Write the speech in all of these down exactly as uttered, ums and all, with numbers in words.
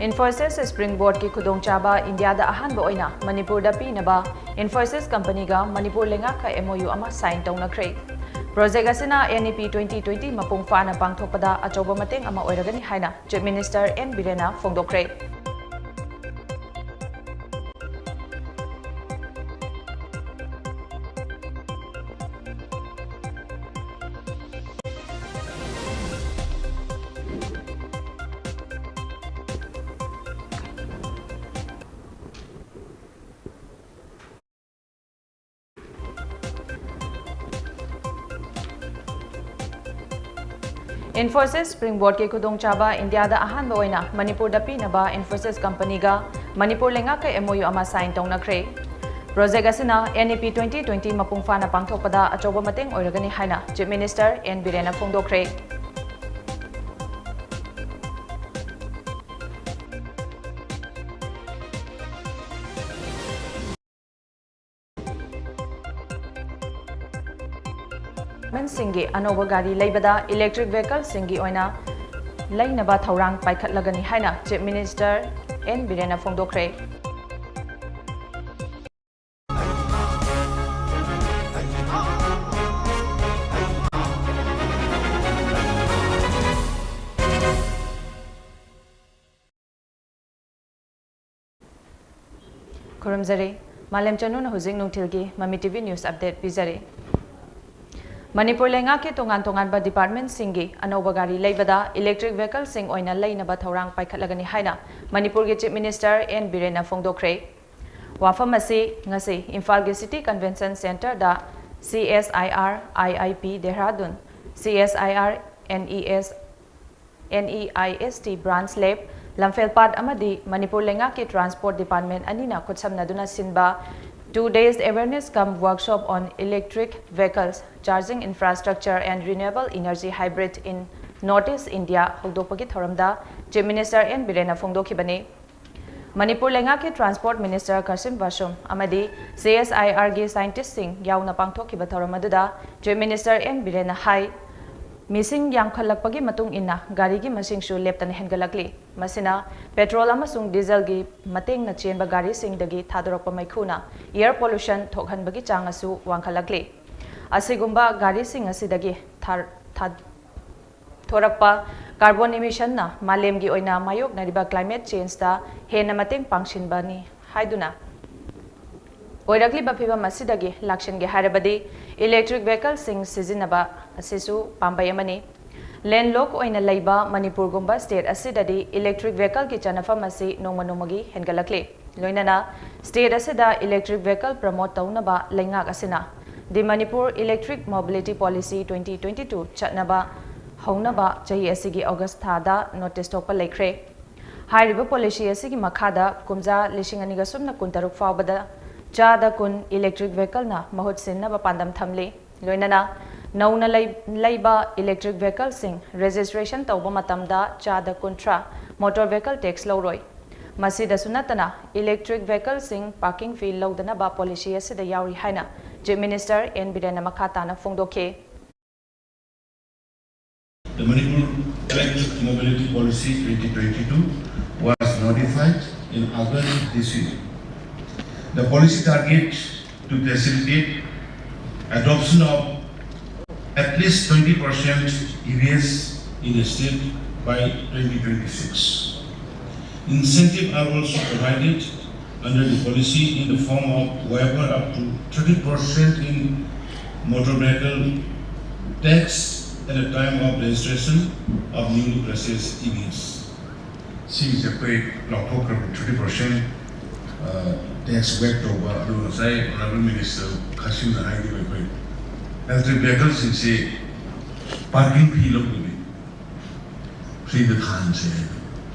Infosys Springboard ꯀꯤ ꯈꯨꯗꯣꯡꯆꯥꯕ ꯏꯟꯗꯤꯌꯥꯗ ꯑꯍꯥꯟꯕ ꯑꯣꯏꯅ ꯃꯅꯤꯄꯨꯔꯗ ꯄꯤꯅꯕ Infosys ꯀꯝꯄꯅꯤꯒ Manipur ꯂꯩꯉꯥꯛꯀ M O U ꯑꯃ sign ꯇꯧꯅꯈ꯭ꯔꯦ꯫ Project ꯑꯁꯤꯅ N E P twenty twenty ꯃꯄꯨꯡ ꯐꯥꯅ ꯄꯥꯡꯊꯣꯛꯄꯗ ꯑꯆꯧꯕ ꯃꯇꯦꯡ ꯑꯃ ꯑꯣꯏꯔꯒꯅꯤ ꯍꯥꯏꯅ Chief Minister N ꯕꯤꯔꯦꯟꯅ ꯐꯣꯡꯗꯣꯛꯈ꯭ꯔꯦ꯫ Infosys Springboard ꯀꯤ ꯈꯨꯗꯣꯡꯆꯥꯕ ꯏꯟꯗꯤꯌꯥꯗ ꯑꯍꯥꯟꯕ ꯑꯣꯏꯅ ꯃꯅꯤꯄꯨꯔꯗ ꯄꯤꯅꯕ Infosys ꯀꯝꯄꯅꯤꯒ Manipur ꯂꯩꯉꯥꯛꯀ M O U ꯑꯃ sign ꯇꯧꯅꯈ꯭ꯔꯦ꯫ Project ꯑꯁꯤꯅ N E P twenty twenty ꯃꯄꯨꯡ ꯐꯥꯅ ꯄꯥꯡꯊꯣꯛꯄꯗ ꯑꯆꯧꯕ ꯃꯇꯦꯡ ꯑꯣꯏꯔꯒꯅꯤ ꯍꯥꯏꯅ Chief Minister N ꯕꯤꯔꯦꯟꯅ ꯐꯣꯡꯗꯣꯛꯈ꯭ꯔꯦ꯫ ꯁꯤꯡꯒꯤ ꯑꯅꯧꯕ ꯒꯥꯔꯤ ꯂꯩꯕꯗ electric vehicle ꯁꯤꯡꯒꯤ ꯑꯣꯏꯅ ꯂꯩꯅꯕ ꯊꯧꯔꯥꯡ ꯄꯥꯏꯈꯠꯂꯒꯅꯤ ꯍꯥꯏꯅ Chief Minister N ꯕꯤꯔꯦꯟꯅ ꯐꯣꯡꯗꯣꯛꯈ꯭ꯔꯦ꯫ ꯈꯨꯔꯨꯝꯖꯔꯤ꯫ ꯃꯥꯂꯦꯝ ꯆꯅꯨꯅ ꯍꯧꯖꯤꯛ ꯅꯨꯡꯊꯤꯜꯒꯤ ꯃꯃꯤ T V news update ꯄꯤꯖꯔꯤ꯫ Manipur ꯂꯩꯉꯥꯛꯀꯤ ꯇꯣꯉꯥꯟ ꯇꯣꯉꯥꯟꯕ department ꯁꯤꯡꯒꯤ ꯑꯅꯧꯕ ꯒꯥꯔꯤ ꯂꯩꯕꯗ electric vehicle ꯁꯤꯡ ꯑꯣꯏꯅ ꯂꯩꯅꯕ ꯊꯧꯔꯥꯡ ꯄꯥꯏꯈꯠꯂꯒꯅꯤ ꯍꯥꯏꯅ ꯃꯅꯤꯄꯨꯔꯒꯤ Chief Minister N ꯕꯤꯔꯦꯟꯅ ꯐꯣꯡꯗꯣꯛꯈ꯭ꯔꯦ꯫ ꯋꯥꯐꯝ ꯑꯁꯤ ꯉꯁꯤ ꯏꯝꯐꯥꯜꯒꯤ City Convention Centre the C S I R I I P Dehradun, C S I R N E S N E I S T branch lab, ꯂꯝꯐꯦꯜꯄꯥꯠ ꯑꯃꯗꯤ ꯃꯅꯤꯄꯨꯔ ꯂꯩꯉꯥꯛꯀꯤ Transport Department ꯑꯅꯤꯅ ꯈꯨꯠꯁꯝꯅꯗꯨꯅ ꯁꯤꯟꯕ Two Days Awareness cum Workshop on Electric Vehicles, Charging Infrastructure and Renewable Energy Hybrid in North East India ꯍꯧꯗꯣꯛꯄꯒꯤ ꯊꯧꯔꯝꯗ Chief Minister N ꯕꯤꯔꯦꯟꯅ ꯐꯣꯡꯗꯣꯛꯈꯤꯕꯅꯤ꯫ Manipur ꯂꯩꯉꯥꯛꯀꯤ Transport Minister ꯈꯔꯁꯤꯝ ꯕꯥꯁꯨꯝ ꯑꯃꯗꯤ C S I R ꯒꯤ scientist ꯁꯤꯡ ꯌꯥꯎꯅ ꯄꯥꯡꯊꯣꯛꯈꯤꯕ ꯊꯧꯔꯝ ꯑꯗꯨꯗ Chief Minister N ꯕꯤꯔꯦꯟꯅ ꯍꯥꯏ, ꯃꯤꯁꯤꯡ ꯌꯥꯝꯈꯠꯂꯛꯄꯒꯤ ꯃꯇꯨꯡ ꯏꯟꯅ ꯒꯥꯔꯤꯒꯤ ꯃꯁꯤꯡꯁꯨ ꯂꯦꯞꯇꯅ ꯍꯦꯟꯒꯠꯂꯛꯂꯤ꯫ ꯃꯁꯤꯅ ꯄꯦꯇ꯭ꯔꯣꯜ ꯑꯃꯁꯨꯡ ꯗꯤꯖꯜꯒꯤ ꯃꯇꯦꯡꯅ ꯆꯦꯟꯕ ꯒꯥꯔꯤꯁꯤꯡꯗꯒꯤ ꯊꯥꯗꯣꯔꯛꯄ ꯃꯩꯈꯨꯅ air pollution ꯊꯣꯛꯍꯟꯕꯒꯤ ꯆꯥꯡ ꯑꯁꯨ ꯋꯥꯡꯈꯠꯂꯛꯂꯤ꯫ ꯑꯁꯤꯒꯨꯝꯕ ꯒꯥꯔꯤꯁꯤꯡ ꯑꯁꯤꯗꯒꯤ ꯊꯥ-, ꯊꯥ-, ꯊꯣꯔꯛꯄ carbon emissionꯅ ꯃꯥꯂꯦꯝꯒꯤ ꯑꯣꯏꯅ ꯃꯥꯌꯣꯛꯅꯔꯤꯕ climate changeꯇ ꯍꯦꯟꯅ ꯃꯇꯦꯡ ꯄꯥꯡꯁꯤꯟꯕꯅꯤ ꯍꯥꯏꯗꯨꯅ ꯑꯣꯏꯔꯛꯂꯤꯕ ꯐꯤꯚꯝ ꯑꯁꯤꯗꯒꯤ ꯂꯥꯛꯁꯤꯟꯒꯦ ꯍꯥꯏꯔꯕꯗꯤ electric vehicleꯁꯤꯡ ꯁꯤꯖꯤꯟꯅꯕ ꯑꯁꯤꯁꯨ ꯄꯥꯝꯕꯩ ꯑꯃꯅꯤ꯫ Landlock ꯑꯣꯏꯅ ꯂꯩꯕ ꯃꯅꯤꯄꯨꯔꯒꯨꯝꯕ state ꯑꯁꯤꯗꯗꯤ electric vehicleꯒꯤ ꯆꯠꯅꯐꯝ ꯑꯁꯤ ꯅꯣꯡꯃ ꯅꯣꯡꯃꯒꯤ ꯍꯦꯟꯒꯠꯂꯛꯂꯤ꯫ ꯂꯣꯏꯅꯅ state ꯑꯁꯤꯗ electric vehicle promote ꯇꯧꯅꯕ ꯂꯩꯉꯥꯛ ꯑꯁꯤꯅ The Manipur Electric Mobility Policy twenty twenty-two ꯆꯠꯅꯕ ꯍꯧꯅꯕ ꯆꯍꯤ ꯑꯁꯤꯒꯤ August ꯊꯥꯗ notice ꯊꯣꯛꯄ ꯂꯩꯈ꯭ꯔꯦ꯫ ꯍꯥꯏꯔꯤꯕ policy ꯑꯁꯤꯒꯤ ꯃꯈꯥꯗ ꯀꯨꯝꯖꯥ ꯂꯤꯁꯤꯡ ꯑꯅꯤꯒ ꯁꯨꯞꯅ ꯀꯨꯟꯇꯔꯨꯛ ꯐꯥꯎꯕꯗ ꯆꯥꯗ ꯀꯨꯟ electric vehicleꯅ ꯃꯍꯨꯠ ꯁꯤꯟꯅꯕ ꯄꯥꯟꯗꯝ ꯊꯝꯂꯤ꯫ ꯂꯣꯏꯅꯅ ꯅꯧꯅ ꯂꯩ-, ꯂꯩꯕ electric vehicleꯁꯤꯡ registration ꯇꯧꯕ ꯃꯇꯝꯗ ꯆꯥꯗ ꯀꯨꯟꯊ꯭ꯔꯥ motor vehicle tax ꯂꯧꯔꯣꯏ꯫ ꯃꯁꯤꯗꯁꯨ ꯅꯠꯇꯅ electric vehicleꯁꯤꯡ parking fee ꯂꯧꯗꯅꯕ policy ꯑꯁꯤꯗ ꯌꯥꯎꯔꯤ ꯍꯥꯏꯅ Chief Minister N ꯕꯤꯔꯦꯟꯅ ꯃꯈꯥ ꯇꯥꯅ ꯐꯣꯡꯗꯣꯛꯈꯤ꯫ The Manipur Electric Mobility Policy twenty twenty-two was notified in August this year. The policy targets to facilitate adoption of at least twenty percent E Vs in the state by twenty twenty-six. Incentives are also provided under the policy in the form of waiver up to thirty percent in motor vehicle tax at the time of registration of newly purchased E Vs. ꯁꯤꯒꯤꯁꯦ ꯑꯩꯈꯣꯏ ꯂꯧꯊꯣꯛꯈ꯭ꯔꯕ thirty percent tax waive ꯇꯧꯕ, ꯑꯗꯨꯒ ꯉꯁꯥꯏ Honourable Minister ꯈꯥꯁꯤꯝꯅ ꯍꯥꯏꯈꯤꯕ ꯑꯩꯈꯣꯏ electric vehicleꯁꯤꯡꯁꯤ parking fee ꯂꯧꯗꯕꯤ freeꯗ ꯊꯥꯍꯟꯁꯦ ꯍꯥꯏꯕ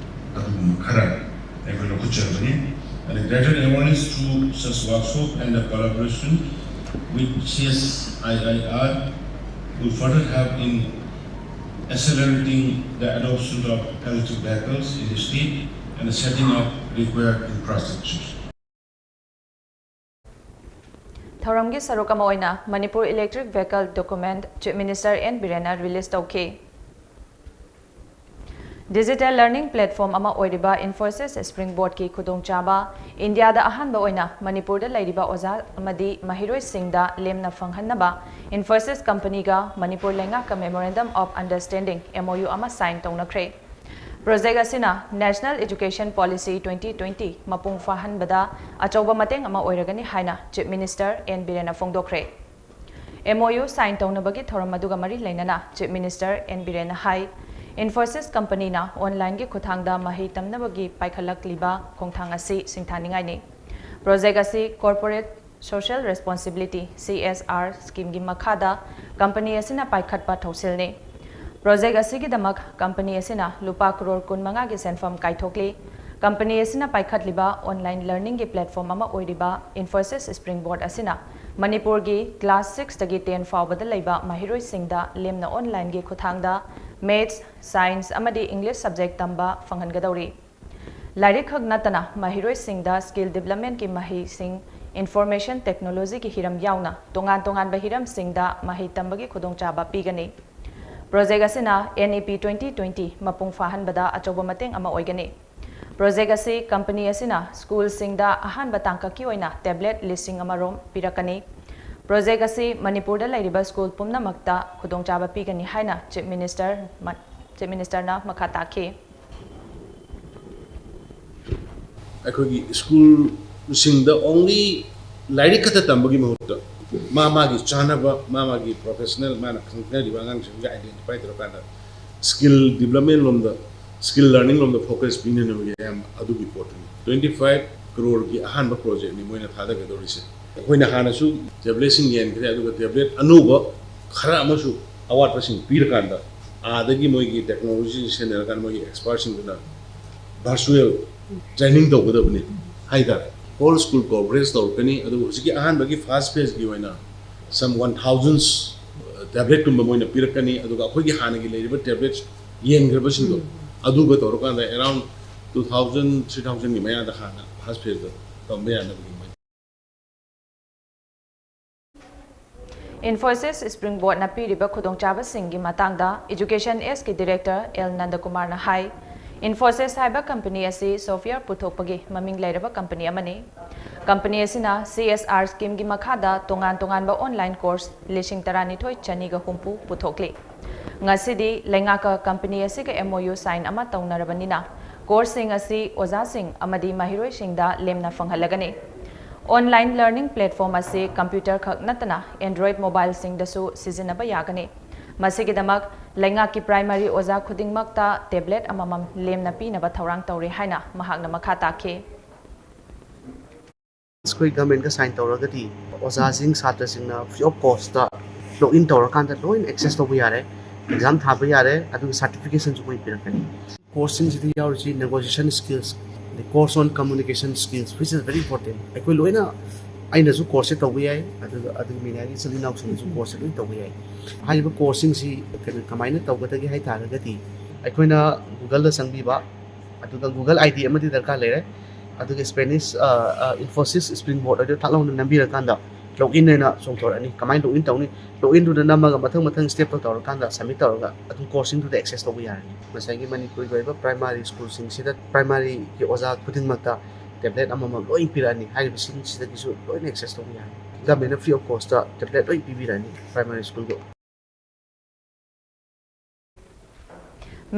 ꯑꯗꯨꯒꯨꯝꯕ ꯈꯔ ꯑꯩꯈꯣꯏ ꯂꯧꯈꯠꯆꯕꯅꯤ꯫ And a greater awareness through such workshop and the collaboration with C S I I R will further help in accelerating the adoption of electric vehicles in the state and the setting up required infrastructure. ꯊꯧꯔꯝꯒꯤ ꯁꯔꯨꯛ ꯑꯃ ꯑꯣꯏꯅ Manipur electric vehicle document chief minister N ꯕꯤꯔꯦꯟꯅ ꯔꯤꯂꯤꯖ ꯇꯧꯈꯤ꯫ Digital learning platform ꯑꯃ ꯑꯣꯏꯔꯤꯕ Infosys spring ꯕꯣꯔꯗꯀꯤ ꯈꯨꯗꯣꯡꯆꯥꯕ ꯏꯟꯗꯤꯌꯥꯗ ꯑꯍꯥꯟꯕ ꯑꯣꯏꯅ ꯃꯅꯤꯄꯨꯔꯗ ꯂꯩꯔꯤꯕ ꯑꯣꯖꯥ ꯑꯃꯗꯤ ꯃꯍꯩꯔꯣꯏꯁꯤꯡꯗ ꯂꯦꯝꯅ ꯐꯪꯍꯟꯅꯕ ꯏꯟꯐꯣꯁꯤꯁ ꯀꯝꯄꯅꯤꯒ ꯃꯅꯤꯄꯨꯔ ꯂꯩꯉꯥꯛꯀ memorandum of understanding, M O U, ꯑꯃ ꯁꯥꯏꯟ ꯇꯧꯅꯈ꯭ꯔꯦ꯫ ꯄ꯭ꯔꯣꯖꯦꯛ ꯑꯁꯤꯅ national education policy twenty twenty ꯃꯄꯨꯡ ꯐꯥꯍꯟꯕꯗ ꯑꯆꯧꯕ ꯃꯇꯦꯡ ꯑꯃ ꯑꯣꯏꯔꯒꯅꯤ ꯍꯥꯏꯅ ꯆꯤꯐ ꯃꯤꯅꯤꯁꯇꯔ ꯑꯦꯟ ꯕꯤꯔꯦꯟꯅ ꯐꯣꯡꯗꯣꯛꯈ꯭ꯔꯦ꯫ ꯑꯦꯝ ꯑꯣ ꯌꯨ ꯁꯥꯏꯟ ꯇꯧꯅꯕꯒꯤ ꯊꯧꯔꯝ ꯑꯗꯨꯒ ꯃꯔꯤ ꯂꯩꯅꯅ ꯆꯤꯐ ꯃꯤꯅꯤꯁꯇꯔ ꯑꯦꯟ ꯕꯤꯔꯦꯟꯅ ꯍꯥꯏ, ꯏꯟꯐꯣꯁꯤꯁ ꯀꯝꯄꯅꯤꯅ ꯑꯣꯟꯂꯥꯏꯟꯒꯤ ꯈꯨꯠꯊꯥꯡꯗ ꯃꯍꯩ ꯇꯝꯅꯕꯒꯤ ꯄꯥꯏꯈꯠꯂꯛꯂꯤꯕ ꯈꯣꯡꯊꯥꯡ ꯑꯁꯤ ꯁꯤꯡꯊꯥꯅꯤꯡꯉꯥꯏꯅꯤ꯫ ꯄ꯭ꯔꯣꯖꯦꯛ ꯑꯁꯤ corporate social responsibility, C S R, ꯁ꯭ꯀꯤꯝꯒꯤ ꯃꯈꯥꯗ ꯀꯝꯄꯅꯤ ꯑꯁꯤꯅ ꯄꯥꯏꯈꯠꯄ ꯊꯧꯁꯤꯜꯅꯤ꯫ ꯄ꯭ꯔꯣꯖꯦꯛ ꯑꯁꯤꯒꯤꯗꯃꯛ ꯀꯝꯄꯅꯤ ꯑꯁꯤꯅ ꯂꯨꯄꯥ ꯀ꯭ꯔꯣꯔ ꯀꯨꯟꯃꯉꯥꯒꯤ ꯁꯦꯟꯐꯝ ꯀꯥꯏꯊꯣꯛꯂꯤ꯫ ꯀꯝꯄꯅꯤ ꯑꯁꯤꯅ ꯄꯥꯏꯈꯠꯂꯤꯕ ꯑꯣꯟꯂꯥꯏꯟ ꯂꯔꯅꯤꯡꯒꯤ ꯄ꯭ꯂꯦꯠꯐꯣꯔꯝ ꯑꯃ ꯑꯣꯏꯔꯤꯕ ꯏꯟꯐꯣꯁꯤꯁ ꯁ꯭ꯄ꯭ꯔꯤꯡ ꯕꯣꯔꯗ ꯑꯁꯤꯅ ꯃꯅꯤꯄꯨꯔꯒꯤ ꯀ꯭ꯂꯥꯁ ꯁꯤꯛꯁꯇꯒꯤ ꯇꯦꯟ ꯐꯥꯎꯕꯗ ꯂꯩꯕ ꯃꯍꯩꯔꯣꯏꯁꯤꯡꯗ ꯂꯦꯝꯅ ꯑꯣꯟꯂꯥꯏꯟꯒꯤ ꯈꯨꯠꯊꯥꯡꯗ ꯃꯦꯊꯁ, ꯁꯥꯏꯟꯁ ꯑꯃꯗꯤ ꯏꯪꯂꯤꯁ ꯁꯕꯖꯦꯛ ꯇꯝꯕ ꯐꯪꯍꯟꯒꯗꯧꯔꯤ꯫ ꯂꯥꯏꯔꯤꯛ ꯈꯛ ꯅꯠꯇꯅ ꯃꯍꯩꯔꯣꯏꯁꯤꯡꯗ ꯁ꯭ꯀꯤꯜ ꯗꯤꯕ꯭ꯂꯞꯃꯦꯟꯠꯀꯤ ꯃꯍꯩꯁꯤꯡ, ꯏꯟꯐꯣꯔꯃꯦꯁꯟ ꯇꯦꯛꯅꯣꯂꯣꯖꯤꯒꯤ ꯍꯤꯔꯝ ꯌꯥꯎꯅ ꯇꯣꯉꯥꯟ ꯇꯣꯉꯥꯟꯕ ꯍꯤꯔꯝꯁꯤꯡꯗ ꯃꯍꯩ ꯇꯝꯕꯒꯤ ꯈꯨꯗꯣꯡꯆꯥꯕ ꯄꯤꯒꯅꯤ꯫ ꯄ꯭ꯔꯣꯖꯦꯛ ꯑꯁꯤꯅ ꯑꯦꯟ ꯏ ꯄꯤ ꯇ꯭ꯋꯦꯟꯇꯤ ꯇ꯭ꯋꯦꯟꯇꯤ ꯃꯄꯨꯡ ꯐꯥꯍꯟꯕꯗ ꯑꯆꯧꯕ ꯃꯇꯦꯡ ꯑꯃ ꯑꯣꯏꯒꯅꯤ꯫ ꯄ꯭ꯔꯣꯖꯦꯛ ꯑꯁꯤ ꯀꯝꯄꯅꯤ ꯑꯁꯤꯅ ꯁ꯭ꯀꯨꯜꯁꯤꯡꯗ ꯑꯍꯥꯟꯕ ꯇꯥꯡꯀꯛꯀꯤ ꯑꯣꯏꯅ ꯇꯦꯕ꯭ꯂꯦꯠ ꯂꯤꯁꯤꯡ ꯑꯃꯔꯣꯝ ꯄꯤꯔꯛꯀꯅꯤ꯫ ꯄ꯭ꯔꯣꯖꯦꯛ ꯑꯁꯤ ꯃꯅꯤꯄꯨꯔꯗ ꯂꯩꯔꯤꯕ ꯁ꯭ꯀꯨꯜ ꯄꯨꯝꯅꯃꯛꯇ ꯈꯨꯗꯣꯡꯆꯥꯕ ꯄꯤꯒꯅꯤ ꯍꯥꯏꯅ ꯆꯤꯐ ꯃꯤꯅꯤꯁꯇꯔ, ꯆꯤꯐ ꯃꯤꯅꯤꯁꯇꯔꯅ ꯃꯈꯥ ꯇꯥꯈꯤ꯫ ꯑꯩꯈꯣꯏꯒꯤ ꯁ꯭ꯀꯨꯜꯁꯤꯡꯗ only ꯂꯥꯏꯔꯤꯛ ꯈꯛꯇ ꯇꯝꯕꯒꯤ ꯃꯍꯨꯠꯇ ꯃꯥ ꯃꯥꯒꯤ ꯆꯥꯅꯕ, ꯃꯥ ꯃꯥꯒꯤ ꯄ꯭ꯔꯣꯐꯦꯁꯅꯦꯜ, ꯃꯥꯅ ꯈꯪꯅꯔꯤꯕ ꯑꯉꯥꯡꯁꯤꯡꯒ ꯑꯥꯏꯗꯦꯟꯇꯤꯐꯥꯏ ꯇꯧꯔꯀꯥꯟꯗ ꯁ꯭ꯀꯤꯜ ꯗꯤꯕ꯭ꯂꯞꯃꯦꯟ ꯂꯣꯝꯗ, ꯁ꯭ꯀꯤꯜ ꯂꯔꯅꯤꯡ ꯂꯣꯝꯗ ꯐꯣꯀꯁ ꯄꯤꯅꯅꯕꯒꯤ ꯑꯌꯥꯝꯕ ꯑꯗꯨꯒꯤ ꯄꯣꯠꯇꯨꯅꯤ꯫ ꯇ꯭ꯋꯦꯟꯇꯤ ꯐꯥꯏꯚ ꯀ꯭ꯔꯣꯔꯒꯤ ꯑꯍꯥꯟꯕ ꯄ꯭ꯔꯣꯖꯦꯛꯅꯤ ꯃꯣꯏꯅ ꯊꯥꯗꯒꯗꯧꯔꯤꯁꯦ꯫ ꯑꯩꯈꯣꯏꯅ ꯍꯥꯟꯅꯁꯨ ꯇꯦꯕ꯭ꯂꯦꯠꯁꯤꯡ ꯌꯦꯟꯈ꯭ꯔꯦ, ꯑꯗꯨꯒ ꯇꯦꯕ꯭ꯂꯦꯠ ꯑꯅꯧꯕ ꯈꯔ ꯑꯃꯁꯨ ꯑꯋꯥꯠꯄꯁꯤꯡ ꯄꯤꯔꯀꯥꯟꯗ ꯑꯥꯗꯒꯤ ꯃꯣꯏꯒꯤ ꯇꯦꯛꯅꯣꯂꯣꯖꯤ ꯁꯤꯖꯤꯟꯅꯔꯀꯥꯟꯗ ꯃꯣꯏꯒꯤ ꯑꯦꯛꯁꯄꯥꯔꯠꯁꯤꯡꯗꯨꯅ ꯚꯔꯆꯨꯋꯦꯜ ꯇ꯭ꯔꯦꯅꯤꯡ ꯇꯧꯒꯗꯕꯅꯤ ꯍꯥꯏꯇꯥꯔꯦ꯫ ꯑꯣꯜ ꯁ꯭ꯀꯨꯜ ꯀꯣꯚꯔꯦꯖ ꯇꯧꯔꯛꯀꯅꯤ꯫ ꯑꯗꯨꯒ ꯍꯧꯖꯤꯛꯀꯤ ꯑꯍꯥꯟꯕꯒꯤ ꯐꯥꯁ ꯐꯦꯖꯀꯤ ꯑꯣꯏꯅ some one thousand ꯇꯦꯕ꯭ꯂꯦꯠꯀꯨꯝꯕ ꯃꯣꯏꯅ ꯄꯤꯔꯛꯀꯅꯤ꯫ ꯑꯗꯨꯒ ꯑꯩꯈꯣꯏꯒꯤ ꯍꯥꯟꯅꯒꯤ ꯂꯩꯔꯤꯕ ꯇꯦꯕ꯭ꯂꯦꯠ ꯌꯦꯟꯈ꯭ꯔꯕꯁꯤꯡꯗꯣ ꯑꯗꯨꯒ ꯇꯧꯔꯀꯥꯟꯗ around two thousand, three thousandꯒꯤ ꯃꯌꯥꯗ ꯍꯥꯟꯅ ꯐꯥꯁ ꯐꯦꯖꯇ ꯇꯝꯕ ꯌꯥꯅꯕꯒꯤ Infosys Springboard ꯅ ꯄꯤꯔꯤꯕ ꯈꯨꯗꯣꯡꯆꯥꯕꯁꯤꯡꯒꯤ ꯃꯇꯥꯡꯗ Education S ꯀꯤ Director L ꯅꯟꯗꯀꯨꯃꯥꯔꯅ ꯍꯥꯏ, Infosys ꯍꯥꯏꯕ company ꯑꯁꯤ software ꯄꯨꯊꯣꯛꯄꯒꯤ ꯃꯃꯤꯡ ꯂꯩꯔꯕ company ꯑꯃꯅꯤ꯫ Company ꯑꯁꯤꯅ C S R scheme ꯒꯤ ꯃꯈꯥꯗ ꯇꯣꯉꯥꯟ ꯇꯣꯉꯥꯟꯕ online course ꯂꯤꯁꯤꯡ ꯇꯔꯥꯅꯤꯊꯣꯏ ꯆꯅꯤꯒ ꯍꯨꯝꯐꯨ ꯄꯨꯊꯣꯛꯂꯤ꯫ ꯉꯁꯤꯗꯤ ꯂꯩꯉꯥꯛꯀ company ꯑꯁꯤꯒ M O U sign ꯑꯃ ꯇꯧꯅꯔꯕꯅꯤꯅ, course ꯁꯤꯡ ꯑꯁꯤ ꯑꯣꯖꯥꯁꯤꯡ ꯑꯃꯗꯤ ꯃꯍꯩꯔꯣꯏꯁꯤꯡꯗ ꯂꯦꯝꯅ ꯐꯪꯍꯜꯂꯒꯅꯤ꯫ Online learning platform ꯑꯁꯤ computer ꯈꯛ ꯅꯠꯇꯅ Android mobile ꯁꯤꯡꯗꯁꯨ ꯁꯤꯖꯤꯟꯅꯕ ꯌꯥꯒꯅꯤ꯫ ꯃꯁꯤꯒꯤꯗꯃꯛ ꯂꯩꯉꯥꯛꯀꯤ primary ꯑꯣꯖꯥ ꯈꯨꯗꯤꯡꯃꯛꯇ tablet ꯑꯃꯃꯝ ꯂꯦꯝꯅ ꯄꯤꯅꯕ ꯊꯧꯔꯥꯡ ꯇꯧꯔꯤ ꯍꯥꯏꯅ ꯃꯍꯥꯛꯅ ꯃꯈꯥ ꯇꯥꯈꯤ꯫ ꯑꯩꯈꯣꯏ government ꯀ sign ꯇꯧꯔꯒꯗꯤ ꯑꯣꯖꯥꯁꯤꯡ, ꯁꯥꯇ꯭ꯔꯁꯤꯡꯅ free of cost ꯇ log in ꯇꯧꯔꯀꯥꯟꯗ ꯂꯣꯏꯅ access ꯇꯧꯕ ꯌꯥꯔꯦ, exam ꯊꯥꯕ ꯌꯥꯔꯦ, ꯑꯗꯨꯒ certification ꯁꯨ ꯑꯩꯈꯣꯏ ꯄꯤꯔꯛꯀꯅꯤ꯫ Course ꯁꯤꯡꯁꯤꯗ ꯌꯥꯎꯔꯤꯁꯤ negotiation skills, ꯑꯗꯩ course on communication skills, which is very important꯫ ꯑꯩꯈꯣꯏ ꯂꯣꯏꯅ, ꯑꯩꯅꯁꯨ course ꯁꯦ ꯇꯧꯕ ꯌꯥꯏ, ꯑꯗꯨꯒ ꯑꯗꯨꯒꯤ ꯃꯦꯗꯤꯌꯥꯒꯤ ꯏꯆꯤꯜ ꯏꯅꯥꯎꯁꯤꯡꯅꯁꯨ course ꯁꯦ ꯂꯣꯏꯅ ꯇꯧꯕ ꯌꯥꯏ꯫ ꯍꯥꯏꯔꯤꯕ course ꯁꯤꯡꯁꯤ ꯀꯩꯅꯣ, ꯀꯃꯥꯏꯅ ꯇꯧꯒꯗꯒꯦ ꯍꯥꯏ ꯇꯥꯔꯒꯗꯤ, ꯑꯩꯈꯣꯏꯅ Google ꯗ ꯆꯪꯕꯤꯕ, ꯑꯗꯨꯒ Google I D ꯑꯃꯗꯤ ꯗꯔꯀꯥꯔ ꯂꯩꯔꯦ꯫ ꯑꯗꯨꯒ Spanish, ꯑ, ꯑ, Infosys Springboard ꯑꯗꯨ ꯊꯥꯛ ꯂꯥꯎꯅ ꯅꯝꯕꯤꯔꯀꯥꯟꯗ log in ꯑꯣꯏꯅ ꯆꯣꯡꯊꯣꯔꯛꯑꯅꯤ꯫ ꯀꯃꯥꯏꯅ log in ꯇꯧꯅꯤ? Log in ꯗꯨꯗ ꯅꯝꯃꯒ ꯃꯊꯪ ꯃꯊꯪ step ꯇꯣ ꯇꯧꯔꯀꯥꯟꯗ submit ꯇꯧꯔꯒ ꯑꯗꯨꯝ course ꯁꯤꯡꯗꯨꯗ access ꯇꯧꯕ ꯌꯥꯔꯅꯤ꯫ ꯉꯁꯥꯏꯒꯤ ꯃꯅꯤꯄꯨꯔꯒꯤ ꯑꯣꯏꯕ primary school ꯁꯤꯡꯁꯤꯗ primary ꯒꯤ ꯑꯣꯖꯥ ꯈꯨꯗꯤꯡꯃꯛꯇ tablet ꯑꯃꯃꯝ ꯂꯣꯏ ꯄꯤꯔꯛꯑꯅꯤ꯫ ꯍꯥꯏꯔꯤꯕꯁꯤꯡꯁꯤꯗꯒꯤꯁꯨ ꯂꯣꯏꯅ access ꯇꯧꯕ ꯌꯥꯔꯅꯤ꯫ Government ꯅ free of cost ꯇ tablet ꯂꯣꯏ ꯄꯤꯕꯤꯔꯛꯑꯅꯤ primary school ꯒꯤ꯫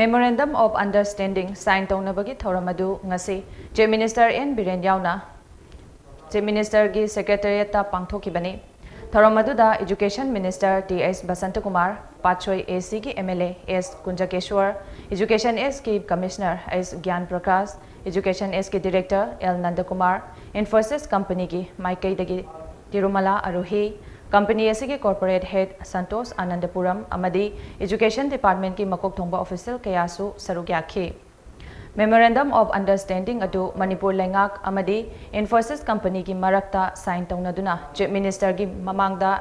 Memorandum of Understanding sign ꯇꯧꯅꯕꯒꯤ ꯊꯧꯔꯝ ꯑꯗꯨ ꯉꯁꯤ Chief Minister N ꯕꯤꯔꯦꯟ ꯌꯥꯎꯅ Chief Minister ꯒꯤ Secretariat ꯇ ꯄꯥꯡꯊꯣꯛꯈꯤꯕꯅꯤ꯫ ꯊꯧꯔꯝ ꯑꯗꯨꯗ Education Minister T S ꯕꯁꯟꯇꯀꯨꯃꯥꯔ, Patsoi A C ꯒꯤ M L A S ꯀꯨꯟꯖꯀꯦꯁ꯭ꯋꯔ, Education S ꯀꯤ Commissioner S ꯒ꯭ꯌꯥꯟ ꯄ꯭ꯔꯀꯥꯁ, Education S ꯀꯤ Director L ꯅꯟꯗꯀꯨꯃꯥꯔ, Infosys company ꯒꯤ ꯃꯥꯏꯀꯩꯗꯒꯤ ꯇꯤꯔꯨꯃꯂꯥ ꯑꯔꯨꯍꯤ, company ꯑꯁꯤꯒꯤ corporate head ꯁꯟꯇꯣꯁ ꯑꯅꯟꯗꯄꯨꯔꯝ ꯑꯃꯗꯤ Education Department ꯀꯤ ꯃꯀꯣꯛ ꯊꯣꯡꯕ official ꯀꯌꯥꯁꯨ ꯁꯔꯨꯛ ꯌꯥꯈꯤ꯫ Memorandum of Understanding ꯑꯗꯨ ꯃꯅꯤꯄꯨꯔ ꯂꯩꯉꯥꯛ ꯑꯃꯗꯤ Infosys company ꯒꯤ ꯃꯔꯛꯇ sign ꯇꯧꯅꯗꯨꯅ Chief Minister ꯒꯤ ꯃꯃꯥꯡꯗ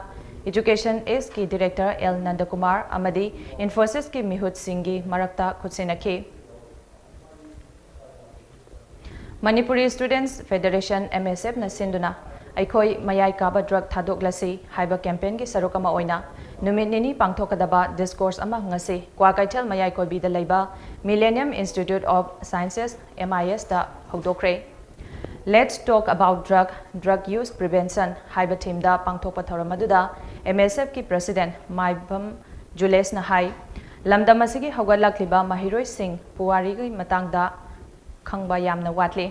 Education S ꯀꯤ Director L ꯅꯟꯗꯀꯨꯃꯥꯔ ꯑꯃꯗꯤ Infosys ꯀꯤ ꯃꯤꯍꯨꯠꯁꯤꯡꯒꯤ ꯃꯔꯛꯇ ꯈꯨꯠꯁꯤꯟꯅꯈꯤ꯫ Manipuri Students Federation, M S F ꯅ ꯁꯤꯟꯗꯨꯅ ꯑꯩꯈꯣꯏ ꯃꯌꯥꯏ ꯀꯥꯕ ꯗ꯭ꯔꯒ ꯊꯥꯗꯣꯛꯂꯁꯤ ꯍꯥꯏꯕ ꯀꯦꯝꯄꯦꯟꯒꯤ ꯁꯔꯨꯛ ꯑꯃ ꯑꯣꯏꯅ ꯅꯨꯃꯤꯠ ꯅꯤꯅꯤ ꯄꯥꯡꯊꯣꯛꯀꯗꯕ ꯗꯤꯁꯀꯣꯔꯁ ꯑꯃ ꯉꯁꯤ ꯀ꯭ꯋꯥꯀꯩꯊꯦꯜ ꯃꯌꯥꯏ ꯀꯣꯏꯕꯤꯗ ꯂꯩꯕ Millennium Institute of Sciences, M I S, ꯇ ꯍꯧꯗꯣꯛꯈ꯭ꯔꯦ꯫ Let's talk about drug, drug use prevention ꯍꯥꯏꯕ ꯊꯤꯝꯗ ꯄꯥꯡꯊꯣꯛꯄ ꯊꯧꯔꯝ ꯑꯗꯨꯗ M S F ꯀꯤ ꯄ꯭ꯔꯦꯁꯤꯗꯦꯟꯠ ꯃꯥꯏꯕꯝ ꯖꯨꯂꯦꯁꯅ ꯍꯥꯏ, ꯂꯝꯗꯝ ꯑꯁꯤꯒꯤ ꯍꯧꯒꯠꯂꯛꯂꯤꯕ ꯃꯍꯩꯔꯣꯏꯁꯤꯡ ꯄꯨꯋꯥꯔꯤꯒꯤ ꯃꯇꯥꯡꯗ ꯈꯪꯕ ꯌꯥꯝꯅ ꯋꯥꯠꯂꯤ꯫